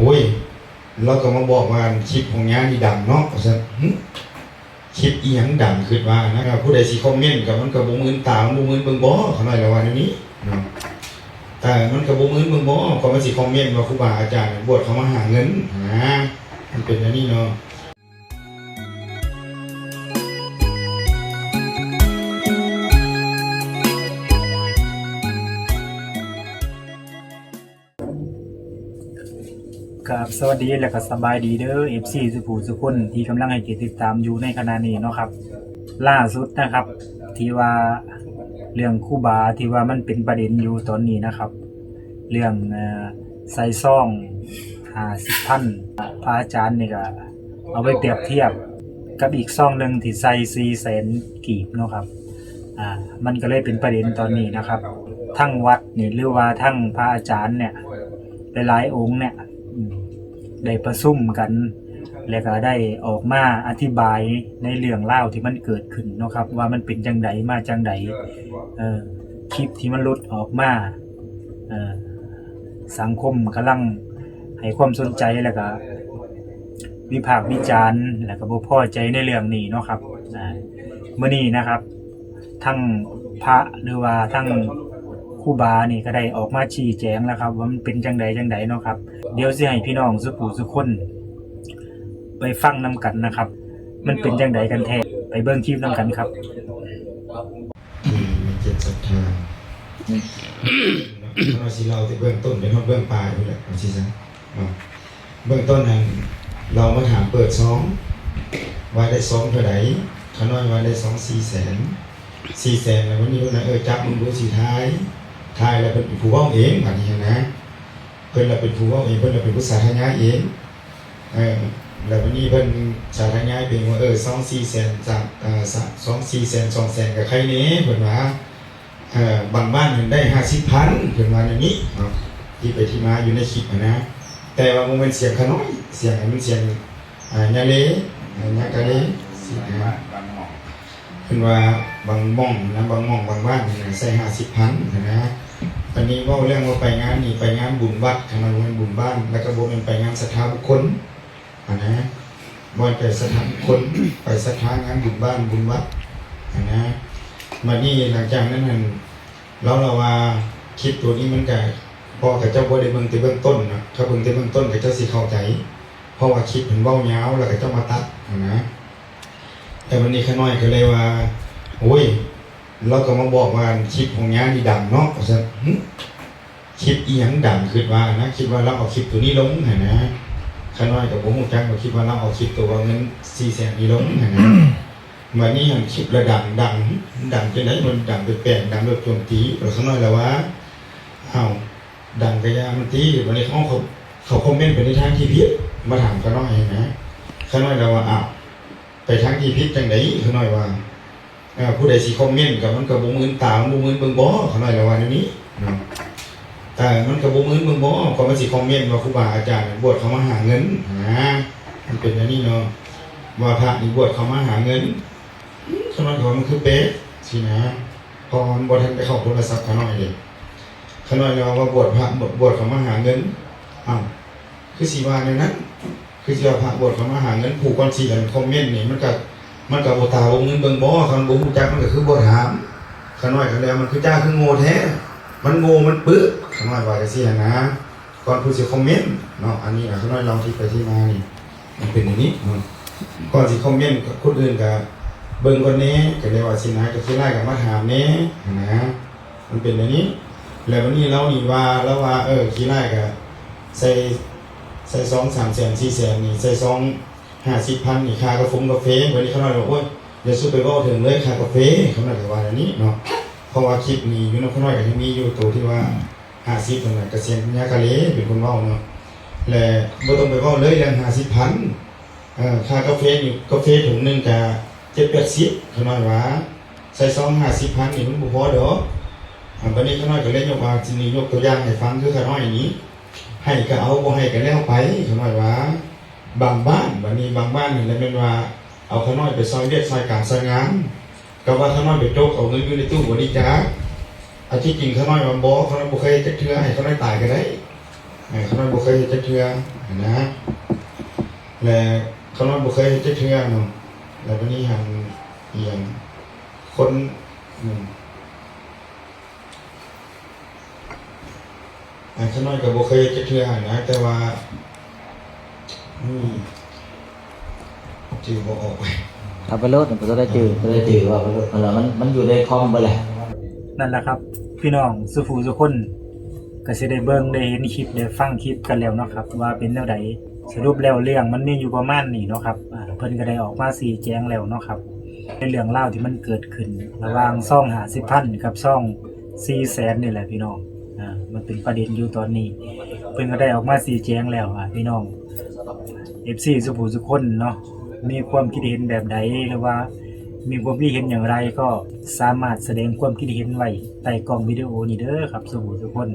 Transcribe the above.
ໂອ້ຍ ລາວກໍມາບອກວ່າຄລິບຂອງຍ່ານີ້ດັງເນາະ ວ່າຊັ້ນ. ຫຶ ຄລິບອີ່ຫຍັງດັງ? ຄິດວ່ານະ ຜູ້ໃດຊິຄອມເມັນກໍ ມັນກໍບໍ່ມື່ນຕາ ມັນບໍ່ມື່ນເບິ່ງບໍ? ຂ້ານ້ອຍລະວ່າແນວນີ້ເນາະ ແຕ່ມັນກໍບໍ່ມື່ນເບິ່ງບໍ ກໍມັນຊິຄອມເມັນວ່າຄູບາອາຈານບວດເຂົ້າມາຫາເງິນຫັ້ນນະ ມັນເປັນແນວນີ້ເນາະ. ຄັບ ສະຫວັດດີ ແລະ ກໍສະບາຍດີເດີ ເອັຟຊີ ສູ່ຜູ້ສູ່ຄົນທີ່ກຳລັງໃຫ້ກຽດຕິດຕາມຢູ່ໃນຂະນະນີ້ເນາະຄັບ. ລ່າສຸດນະຄັບ ທີ່ວ່າເລື່ອງຄູບາທີ່ວ່າມັນເປັນປະເດັນຢູ່ຕອນນີ້ນະຄັບ ເລື່ອງ ເອີ ໃສ່ຊອງຫ້າສິບພັນ ພະອາຈານນີ້ກໍເອົາໄປປຽບທຽບກັບອີກຊອງໜຶ່ງທີ່ໃສ່ສີ່ແສນກີບເນາະຄັບ. ອ່າ ມັນກໍເລີຍເປັນປະເດັນຕອນນີ້ນະຄັບ ທັງວັດນີ້ ຫຼືວ່າທັງພະອາຈານເນີ້ຍ ຫຼາຍໆອົງເນີ້ຍ ອືມ ໄດ້ປະຊຸມກັນ ແລ້ວກໍໄດ້ອອກມາອະທິບາຍໃນເລື່ອງລາວທີ່ມັນເກີດຂຶ້ນເນາະຄັບ ວ່າມັນເປັນຈັ່ງໃດ ມາຈັ່ງໃດ ເອີ ຄລິບທີ່ມັນຫຼຸດອອກມາ ເອີ ສັງຄົມກຳລັງໃຫ້ຄວາມສົນໃຈ ແລ້ວກໍວິພາກວິຈານ ແລ້ວກໍບໍ່ພໍໃຈໃນເລື່ອງນີ້ເນາະຄັບ. ອ່າ ມື້ນີ້ນະຄັບ ທັງພະ ຫຼືວ່າທັງຄູບານີ້ກໍໄດ້ອອກມາຊີ້ແຈງແລ້ວຄັບ ວ່າມັນເປັນຈັ່ງໃດຈັ່ງໃດເນາະຄັບ. ດຽວຊິໃຫ້ພີ່ນ້ອງສູ່ຜູ້ສູ່ຄົນໄປຟັງນຳກັນນະຄັບ ມັນເປັນຈັ່ງໃດກັນແທ້ ໄປເບິ່ງຄລິບນຳກັນຄັບ. ທີ່ມີຈິດສັດທາ ເຮົາຊິເລົ່າແຕ່ເບື້ອງຕົ້ນໄປຮອດເບື້ອງປາຍພຸ້ນແຫຼະ ວ່າຊີ້ຊະເນາະ. ເບື້ອງຕົ້ນນັ້ນ ລາວມາຖາມເປີດຊອງ ວ່າໄດ້ຊອງເທົ່າໃດ? ຂ້ານ້ອຍວ່າໄດ້ຊອງສີ່ແສນ ສີ່ແສນ ແລ້ວວັນນີ້ເພິ່ນວ່າ ເອີ ຈັບເບິ່ງດູ ຊິທາຍ ທາຍແລ້ວເພິ່ນເປັນຜູ້ເວົ້າເອງ ບາດນີ້ຫັ້ນນະ ເພິ່ນລະເປັນຜູ້ເວົ້າເອງ ເພິ່ນລະເປັນຜູ້ສາທະຍາຍເອງ. ເອີ ແລ້ວບັດນີ້ເພິ່ນສາທະຍາຍເປັນວ່າ ເອີ ຊອງສີ່ແສນ ຊະ ເອີ ຊະ ຊອງສີ່ແສນ ສອງແສນ ກໍໄຄແດ່ ເພິ່ນວ່າ ເອີ ບາງບ້ານຫັ້ນໄດ້ຫ້າສິບພັນ ເພິ່ນວ່າແນວນີ້ເນາະ ທີ່ໄປທີ່ມາຢູ່ໃນຄລິບຫັ້ນນະ. ແຕ່ວ່າບໍ່ແມ່ນສຽງຂ້ານ້ອຍ ສຽງ ມັນສຽງ ອາ ຍາເລ ຍາກາເລ ຊີ້ນະ. ເພິ່ນວ່າບາງໝ່ອງນະ ບາງໝ່ອງບາງບ້ານນີ້ນະ ໃຊ້ຫ້າສິບພັນຫັ້ນນະ. ບັດນີ້ເວົ້າເລື່ອງວ່າໄປງານນີ້ ໄປງານບຸນວັດ ຄັນວ່າແມ່ນບຸນບ້ານ ແລ້ວກໍບໍ່ແມ່ນໄປງານສັດທາບຸກຄົນຫັ້ນນະ ບໍ່ແມ່ນໄປສັດທາບຸກຄົນ ໄປສັດທາງານບຸນບ້ານບຸນວັດຫັ້ນນະ. ບັດນີ້ຫຼັງຈາກນັ້ນຫັ້ນ ລາວລະວ່າຄລິບໂຕນີ້ມັນກະ ເພາະວ່າເຂົາເຈົ້າບໍ່ໄດ້ເບິ່ງແຕ່ເບື້ອງຕົ້ນເນາະ ຖ້າເບິ່ງແຕ່ເບື້ອງຕົ້ນເຂົາເຈົ້າຊິເຂົ້າໃຈ ເພາະວ່າຄລິບເພິ່ນເວົ້າຍາວ ແລ້ວເຂົາເຈົ້າມາຕັດຫັ້ນນະ. ແຕ່ບັດນີ້ຂ້ານ້ອຍກໍເລີຍວ່າ ໂອ້ຍ ລາວກໍມາບອກວ່າຄລິບຂອງຍ່ານີ້ດັງເນາະ ວ່າຊັ້ນ. ຫຶ ຄລິບອີ່ຫຍັງດັງ? ຄິດວ່ານະ ຄິດວ່າລາວເອົາຄລິບໂຕນີ້ລົງຫັ້ນນະ. ຂ້ານ້ອຍກໍບໍ່ຮູ້ຈັກວ່າ ຄິດວ່າລາວເອົາຄລິບໂຕວ່າເງິນສີ່ແສນນີ້ລົງຫັ້ນນະ. ບັດນີ້ຫັ້ນຄລິບລະດັງ ດັງ ດັງຈັ່ງໃດ? ມັນດັງແປກໆ ດັງແບບໂຈມຕີ ແລ້ວຂ້ານ້ອຍລະວ່າ ອ້າວ ດັງກະຢ່າມັນຕິ. ບັດນີ້ເຂົາ ເຂົາຄອມເມັນໄປໃນທາງທີ່ຜິດ ມາຖາມຂ້ານ້ອຍຫັ້ນນະ. ຂ້ານ້ອຍລະວ່າ ອ້າວ ໄປທາງທີ່ຜິດຈັ່ງໃດ? ຂ້ານ້ອຍວ່າ ເອີ ຜູ້ໃດຊິຄອມເມັນກໍ ມັນກໍບໍ່ມື່ນຕາ ມັນບໍ່ມື່ນເບິ່ງບໍ? ຂ້ານ້ອຍລະວ່າແນວນີ້ເນາະ. ເອີ ມັນກໍບໍ່ມື່ນເບິ່ງບໍ? ກໍມັນຊິຄອມເມັນວ່າຄູບາອາຈານບວດເຂົ້າມາຫາເງິນຫັ້ນນະ. ມັນເປັນແນວນີ້ເນາະ ວ່າພະນີ້ບວດເຂົ້າມາຫາເງິນ. ຂ້ານ້ອຍກໍວ່າມັນຄືແປກຊີ້ນະ ເພາະວ່າມັນບໍ່ທັນໄດ້ເຂົ້າໂທລະສັບຂ້ານ້ອຍເດ້. ຂ້ານ້ອຍລະວ່າບວດພະ ບວດເຂົ້າມາຫາເງິນ. ອ້າວ ຄືຊິວ່າແນວນັ້ນ? ຄືຊິວ່າພະບວດເຂົ້າມາຫາເງິນ? ຜູ້ກ່ອນຊິອັນຄອມເມັນນີ້ ມັນກະ ມັນກະບໍ່ຕາບໍ່ງືນເບິ່ງບໍ? ຄັນບໍ່ຮູ້ຈັກມັນກະຄືບໍ່ຖາມ. ຂ້ານ້ອຍກະແລ້ວ ມັນຄືຈ້າຄືໂງ່ແທ້? ມັນໂງ່ມັນປຶກ. ຂ້ານ້ອຍວ່າຈັ່ງຊີ້ຫັ້ນນະ ກ່ອນຜູ້ຊິຄອມເມັນເນາະ. ອັນນີ້ນະ ຂ້ານ້ອຍເລົ່າທີ່ໄປທີ່ມານີ້ ມັນເປັນແນວນີ້ເນາະ. ກ່ອນຊິຄອມເມັນ ຄົນອື່ນກະເບິ່ງກ່ອນແດ່ ກະແນວວ່າຊີ້ນະ ກະຂີ້ລ້າຍກະມາຖາມແດ່ຫັ້ນນະ. ມັນເປັນແນວນີ້. ແລ້ວບັດນີ້ລາວນີ້ວ່າ ລາວວ່າ ເອີ ຂີ້ລ້າຍກະໃສ່ ໃສ່ຊອງສາມແສນ ສີ່ແສນນີ້ ໃສ່ຊອງຫ້າສິບພັນນີ້ ຄ່າກາຟົງກາເຟ. ບັດນີ້ຂ້ານ້ອຍວ່າ ໂອ້ຍ ຢ່າສູ່ໄປເວົ້າເຖິງເລີຍຄ່າກາເຟ. ຂ້ານ້ອຍກະວ່າແນວນີ້ເນາະ ເພາະວ່າຄລິບນີ້ຢູ່ນຳຂ້ານ້ອຍກະຍັງມີຢູ່ ໂຕທີ່ວ່າຫ້າສິບຫັ້ນນະ ກະສຽງຍາກາເລເປັນຄົນເວົ້າເນາະ. ແລະ ບໍ່ຕ້ອງໄປເວົ້າເລີຍເລື່ອງຫ້າສິບພັນ. ເອີ ຄ່າກາເຟນີ້ ກາເຟຖົງໜຶ່ງກະເຈັດແປດສິບ ຂ້ານ້ອຍວ່າ ໃສ່ຊອງຫ້າສິບພັນນີ້ມັນບໍ່ພໍດອກ. ອາ ບັດນີ້ຂ້ານ້ອຍກໍເລີຍຍົກວ່າ ຊິນີ້ຍົກຕົວຢ່າງໃຫ້ຟັງ ຄືຂ້ານ້ອຍນີ້ ໃຫ້ກໍເອົາ ບໍ່ໃຫ້ກໍແລ້ວໄປ ຂ້ານ້ອຍວ່າ. ບາງບ້ານ ບັດນີ້ບາງບ້ານນີ້ລະແມ່ນວ່າ ເອົາຂ້ານ້ອຍໄປຊ່ອຍວຽກຊ່ອຍການຊ່ອຍງານ ກໍວ່າຂ້ານ້ອຍໄປຕົກເອົາເງິນຢູ່ໃນຕູ້ບໍລິຈາກ. ອັນທີ່ຈິງຂ້ານ້ອຍວ່າບໍ່ ຂ້ານ້ອຍບໍ່ເຄີຍເຮັດຈັກເທື່ອ ໃຫ້ຂ້ານ້ອຍຕາຍກໍໄດ້. ອ້າຍຂ້ານ້ອຍບໍ່ເຄີຍເຮັດຈັກເທື່ອຫັ້ນນະ ແລະຂ້ານ້ອຍບໍ່ເຄີຍເຮັດຈັກເທື່ອເນາະ ແລະບາດນີ້ຫັ້ນອີ່ຫຍັງ ຄົນ ອືມ ອ້າຍຂ້ານ້ອຍກໍບໍ່ເຄີຍເຮັດຈັກເທື່ອຫັ້ນນະ ແຕ່ວ່າ ອືມ ຈື່ບໍ່ອອກ. ເອົາໄປໂລດ ບໍ່ຕ້ອງໄດ້ຈື່ ບໍ່ໄດ້ຈື່ ເວົ້າໄປໂລດ ເອົາລະ ມັນ ມັນຢູ່ໃນຄອມເບິດແຫຼະ. ນັ້ນລະຄັບ ພີ່ນ້ອງສູ່ຜູ້ສູ່ຄົນ ກໍຊິໄດ້ເບິ່ງໄດ້ເຫັນຄລິບ ໄດ້ຟັງຄລິບກັນແລ້ວເນາະຄັບ ວ່າເປັນແນວໃດ. ສະຫຼຸບແລ້ວເລື່ອງມັນມີຢູ່ປະມານນີ້ເນາະຄັບ ອາ ເພິ່ນກໍໄດ້ອອກມາຊີ້ແຈງແລ້ວເນາະຄັບ ໃນເລື່ອງລາວທີ່ມັນເກີດຂຶ້ນລະຫວ່າງຊ່ອງຫ້າສິບພັນກັບຊ່ອງສີ່ແສນນີ້ແຫຼະພີ່ນ້ອງ. ອາ ມັນເປັນປະເດັນຢູ່ຕອນນີ້ ເພິ່ນກໍໄດ້ອອກມາຊີ້ແຈງແລ້ວ ອາ ພີ່ນ້ອງ ເອັຟຊີ ສູ່ຜູ້ສູ່ຄົນເນາະ ມີຄວາມຄິດເຫັນແບບໃດ ຫຼືວ່າມີຄວາມຄິດເຫັນຢ່າງໃດ ກໍສາມາດສະແດງຄວາມຄິດເຫັນໄວ້ໃຕ້ກ້ອງວິດີໂອນີ້ເດີຄັບ ສູ່ຜູ້ສູ່ຄົນ.